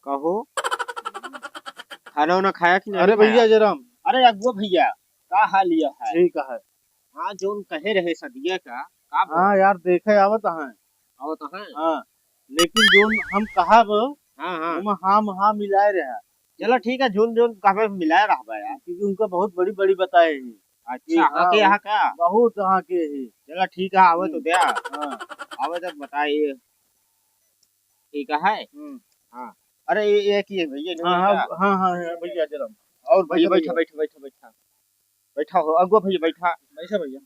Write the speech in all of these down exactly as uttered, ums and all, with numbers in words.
कहो, खाना वाना खाया कि नहीं अरे खाया? भैया जरम। अरे अगुआ भैया, का हाल यह है? ठीक है। हाँ, जोन कहे रहे सदिया का, का बोल? हाँ यार, देखे आवत हैं। आवत हैं? हाँ, लेकिन जोन हम कहब, हाँ, हाँ। ओमा हाँ, हाँ मिलाए रहा। चला ठीक है, जोन, जोन कहबे मिलाए रहबा यार। क्योंकि उनका बहुत बड़ी, बड़ी बताए हैं। अच्छा, कि हाँ, हाँ के यहाँ का? बहुत हाँ के है। चला ठीक है, आवे तो हम्म। द्या। हाँ। आवे तब बताइए। ठीक है? हम्म। हाँ। अरे, ये, ये की है भैया, हाँ, हाँ, क्या? हाँ, हाँ, हाँ, भैया जरम। और भैया, बैठा, बैठा, बैठा। बैठा, बैठा। बैठा हो, अगुआ भैया, बैठा। बैठा भैया।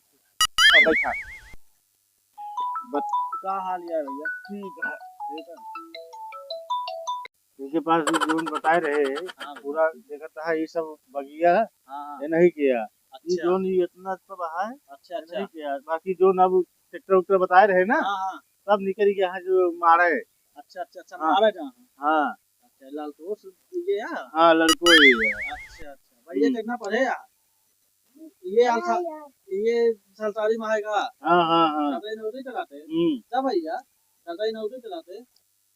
हाँ, बैठा। बत- का हाल यार भैया? ठीक है। ठीक है। इनके पास भी जोन बताए रहे, हाँ भैया। पूरा देखत है, ये सब बगिया हाँ, हाँ। ये नहीं किया। ये अच्छा। जोन ये इतना सब है, अच्छा, ये अच्छा। नहीं किया। बाकी जोन अब ट्रैक्टर उक्टर बताए रहे ना, हाँ, हाँ। सब निकल गया है जो मारे। अच्छा, अच्छा, अच्छा, हाँ। मारे जहाँ। हाँ। अच्छा, लालटोस ये है? हाँ, लड़को ही है। अच्छा, अच्छा। भैया हम्म। कितना पढ़े यार? ये हाँ अलसा-, यार। ये सरकारी में आएगा। हाँ, हाँ, हाँ। सरकारी नौकरी कराते? हम्म। क्या भैया? सरकारी नौकरी कराते?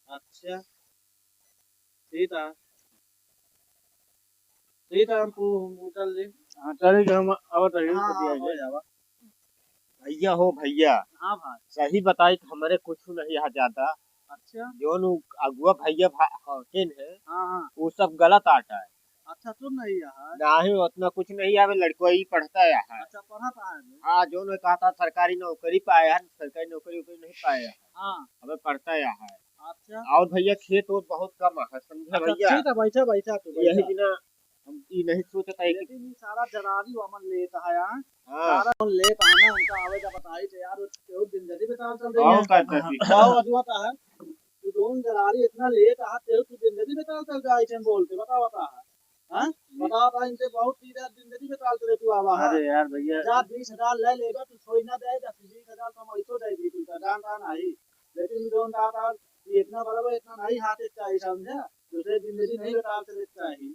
अच्छा। ठीक है। ठीक है, हम पू-, हम चल रहे। हाँ, चले कि हम आवत रही, हाँ, बतिया हाँ, जाए। हो जावा। भैया हो भैया। हाँ भाई। सही बताई तो हमरे कुछ नहीं यहाँ ज्यादा। अच्छा। जोन उ अगुआ भैया भा-, हटेन है, हाँ, हाँ। वो सब गलत आटा है। अच्छा, तो नहीं यहाँ। नहीं, उतना कुछ नहीं आवे, लड़को ही पढ़ता है यहाँ। अच्छा, पढ़ता है बे? हाँ, जोन कहता सरकारी नौकरी पाए है, सरकारी नौकरी वोकरी नहीं पाए है। हाँ। अबे पढ़ता है यहाँ। अच्छा। और भैया खेत वो बहुत कम है, समझे अच्छा, भैया? ठीक है, बैठा, बैठा तू, यही बैठा। बिना हम ई नहीं सोचत है कि लेकिन ई सारा जरारी वो हमन लेत है, हाँ? हाँ। सारा हमन लेत है ना, उनका आवे का बताई थे यार, वो केहू दिन जल्दी बेताल चल रही और है। का करती? गाँव अजुआ का है, तू जोन जरारी इतना लेत है, केहू तू दिन जल्दी बेताल चल जाए, इसे बोल के, बता, बता है। हाँ? जी। बता, बता, इनसे बहुत सीधा दिन जल्दी बेताल चले तू आवा है। अरे यार भैया। जा, बीस हजार ले लेगा, तू सोई ना दे, दस बीस हजार तो हम ऐसो दे दी, तू जान रहा नहीं। लेकिन जोन दाता, ये इतना बड़ा, इतना नहीं हाथ इतना ही समझा, दूसरे दिन जल्दी नहीं बेताल चले चाहिए।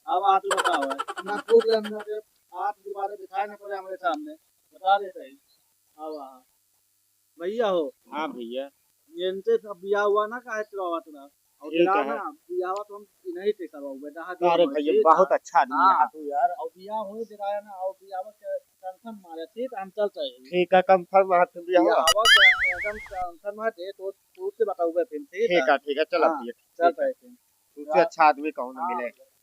अब आप ही बताओ, है। ना खूब लंबा के हाथ दोबारा दिखाए ना पड़े हमारे सामने, बता देते हैं। अब हाँ। भैया हो। हाँ भैया। इनसे सब बिया हुआ ना काहे चुरावत रहा। और ठीक है। ना, बियावा तो हम नहीं से करवाओ, बेटा, हाँ, अरे जो भैया, ठीक बहुत है। अच्छा आदमी हाँ। है तू यार। और बिया हो दिलाया ना, और बियावा के टेंशन मारे, ठीक है, हम चलते हैं। ठीक है, कंफर्म है तू बियावा। बियावा के एकदम टेंशन मत दे, तो तू से बताऊंगा फिर, ठीक है? ठीक है, ठीक है, चलो हाँ, भैया, ठीक चलते है। हैं फिर। तुझसे हाँ। अच्छा आदमी कहूँ ना हाँ, मिले।